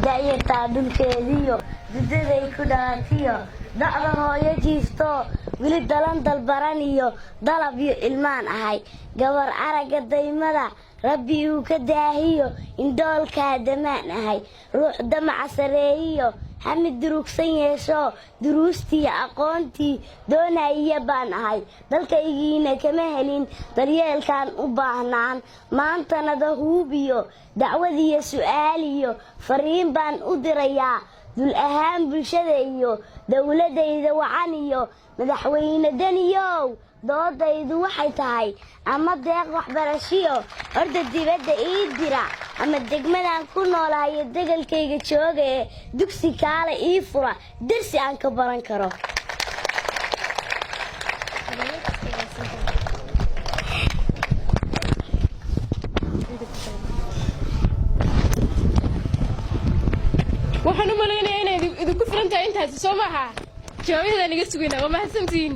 Da'yartaa dhulkeediyo dudaday ku dhalatiyo dacda hooyo jiifto weli dalan dalbaran iyo dalab iyo ilmaan ahay. Gabar aragga daymada Rabbi uu ka daahiyo indhoolkaa damaan ahay. Ruux damaca sareeyiyo hamid durugsan yeesho duruustii aqoontii doonaya baan ahay. Dalkaygiina kama helin daryeelkaan u baahnaan. Maantana dahuubiyo dacwadiyo su'aal iyo fariin baan u dirayaa dul ahaan bulshada iyo dowladayda wacan iyo madaxweyne Daniyow. Doodaydu waxay tahay ama deeq waxbarashiyo horta dibadda ii dira, ama degmadan ku noolahayo degalkayga jooga ee dugsi kaale ii fura, dersi aan ka baran karo. Waxaan u malaynayaa inay idinku filan tahay intaasi, soo maaha? Jawaabaheedaan iga sugaynaa. Waa mahadsantihiin.